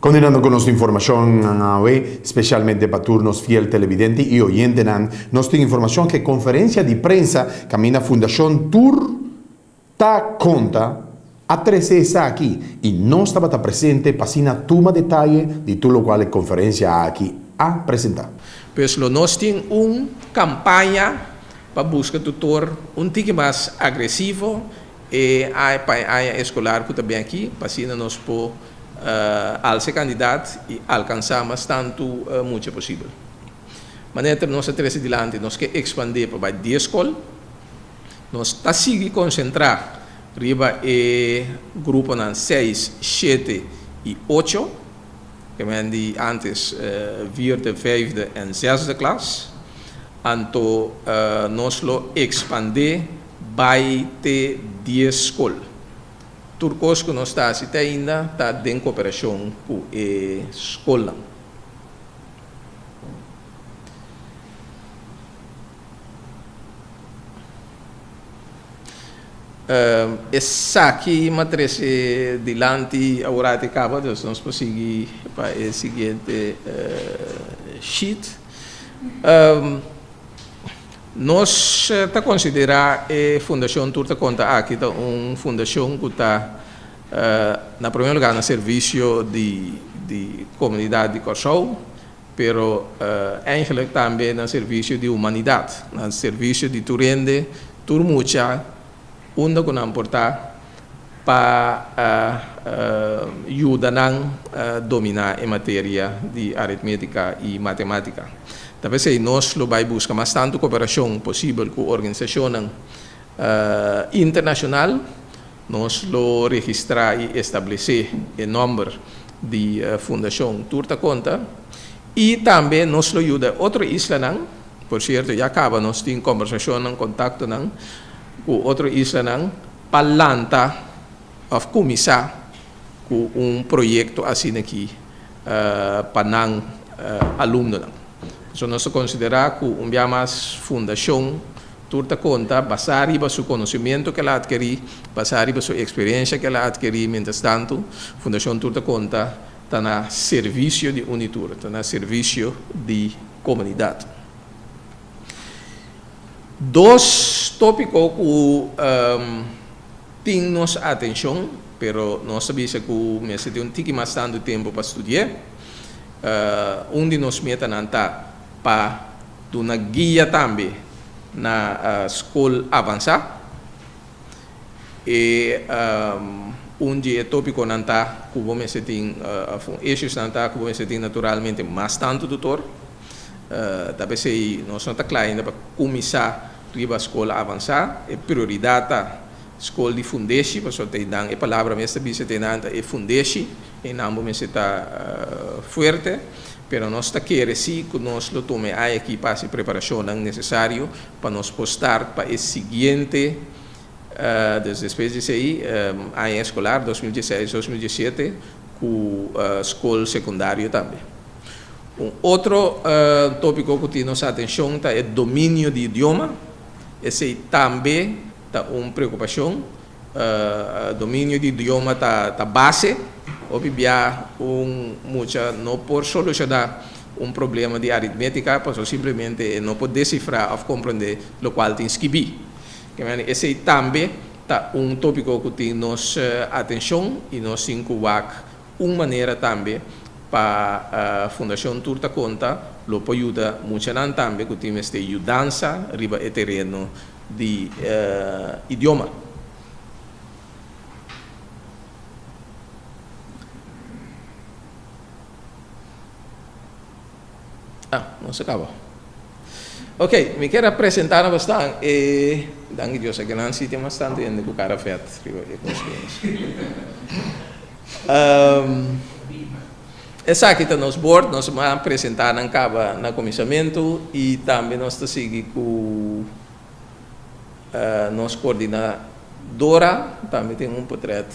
Continuando cu nos informacion awe, specialmente pa tur nos fiel televidente y oyentenan, nos tin informacion cu e conferencia di prensa caminda Fundacion Tur Ta Conta a trece esaki y nos tabata presente pa asina tuma detaye di tur locual e conferencia aki a presenta. Pues lo nos tin un campaña pa busca tutor un tiki mas agresivo E pa e aña eskolar ku ta bin aki, pa asina nos por alsa e kandidat i alkansá mas tantu mucha posibel. Manera nos a trese dilanti, nos ke ekspandé pa bai dies skol. Nos ta sigui konsentrá riba e gruponan seis, shete i ocho, ke men di ántes vierde, vijfde en zesde klas. Anto nos lo ekspandé Bai te dies skol. Tur kos ku nos ta hasi te ainda ta den koperashon ku e skolnan. Esaki m'a trese dilanti aworati kaba, dus nos por sigui pa e siguiente sheet. Nos ta konsiderá e Fundashon Tur Ta Konta aki ta un fundashon ku ta na promé lugá na servisio di di komunidat di Kòrsou, pero eigenlik tambe na servisio di humanidat, na servisio di tur hende, tur mucha, unda ku nan por ta pa yuda nan dominá e materia di aritmétika i matemátika. Ta p'esei nos lo bai buska mas tantu koperashon posibel ku organisashonnan internashonal. Nos lo registrá i establesé e nòmber di Fundashon Tur Ta Konta i tambe nos lo yuda e otro islanan. Por sierto, ya kaba nos tin kòmbersashonnan, kontaktonan ku otro islanan pa lanta òf kuminsá ku un proyekto asina aki pa nan alumnonan. Pasobra nos ta konsiderá ku un bia mas Fundashon Tur Ta Konta, basá riba su konosementu ku el a atkerí, basá riba su eksperensha ku el a atkerí mientrastantu, Fundashon Tur Ta Konta ta na servisio di Unitur, ta na servisio di komunidat. Dos tópiko ku tin nos atenshon, pero nos ta bisa ku mester tin un tiki mas tantu tempu pa studi'é. Un di nos metanan ta pa duna guia tambe na skol avansá. E un di e tópikonan ta ku bo mester tin, òf un issuesnan ta ku bo mester tin naturalmente mas tantu tutor. Ta p'esei nos no ta kla ainda pa kuminsá riba skol avansá. E prioridat ta skol di fundeshi, pasobra ta einan e palabra mes ta bisa ta einan ta e fundeshi, einan bo mester ta fuerte. Pero nos ta kere si ku nos lo tuma e aña aki pa hasi preparashonnan nesesario pa nos por start pa e siguiente, dus despues di esei, aña eskolar 2016, 2017 ku skol sekundario tambe. Un otro tópiko ku tin nos atenshon ta e dominio di idioma. Esei tambe ta un preokupashon. Dominio di idioma ta base. Hopi bia un mucha no por solushoná un problema di aritmétika pasobra simplemente e no por desifrá òf komprondé lokual tin skibí. Esei tambe ta un tópiko ku tin nos atenshon i nos tin ku wak Un manera tambe pa Fundacion Tur Ta Conta lo por yuda muchanan tambe cu tin mester yudansa riba e tereno di idioma. Ah, nos a caba. Ok, mi kier a presenta na bosnan e, danki Dios a kenan si tin bastante hende cu cara vet riba e cos cu. Esaki ta nos bord, nos a presenta nan caba na cuminsamentu y tambe nos ta sigui cu nos coordinadora, tambe tin un potret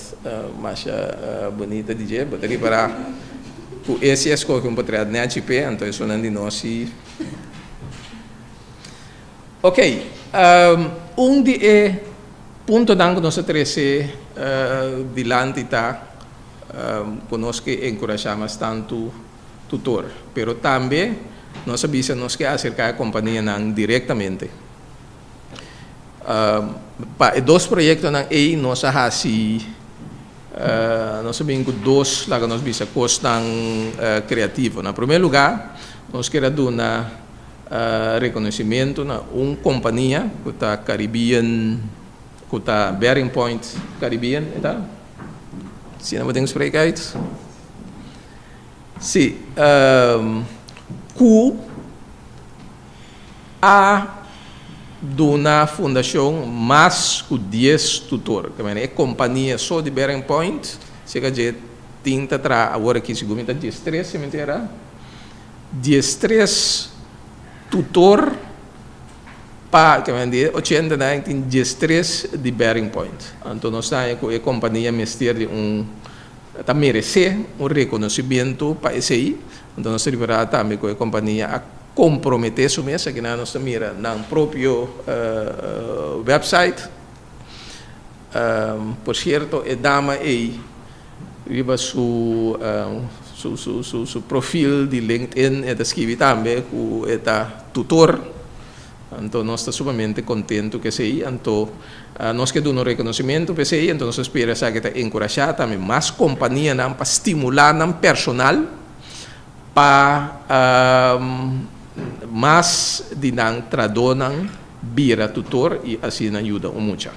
masha bunita di dje, bo ta ripara cu e si a scoge un potret nechi p'e, anto esunnan di nos si. Ok, un di e puntonan ku nos a trese dilanti ta. Ku nos ke enkurashá mas tantu tutor. Pero tambe nos a bisa nos ke aserká e kompanianan direktamente. Pa e dos proyektonan ei nos a hasi, nos a bin ku dos, laga nos bisa, kosnan kreativo. Na promé lugá nos kier a duna rekonosimentu na un kompania ku ta Caribbean, ku ta Bearing Point Caribbean e ta? Si nan bo tin spreek uit? Si, ku a duna fundashon mas ku dies tutor. Ke manera e kompania so di Bearing Point serka dje tin ta traha awor aki segun mi ta 13 si mi ta era, 13 tutor pa ke manera di e 89 tin 13 di Bearing Point. Anto nos ta haña ku e kompania mester di un ta meresé un rekonosimentu pa esei. Anto nos ta ripará tambe ku e kompania a komprometé su mes, akinan nos ta mira nan propio website. Por sierto e dama ei riba su su profil di LinkedIn e ta skibi tambe ku e ta tutor. Anto nos ta sumamente kontentu ku esei. Anto nos ke duna un rekonosimentu pa esei. Anto nos ta spera esaki ta enkurashá tambe mas kompanianan pa stimulá nan personal pa mas di nan trahadónan bira tutor i asina yuda un mucha.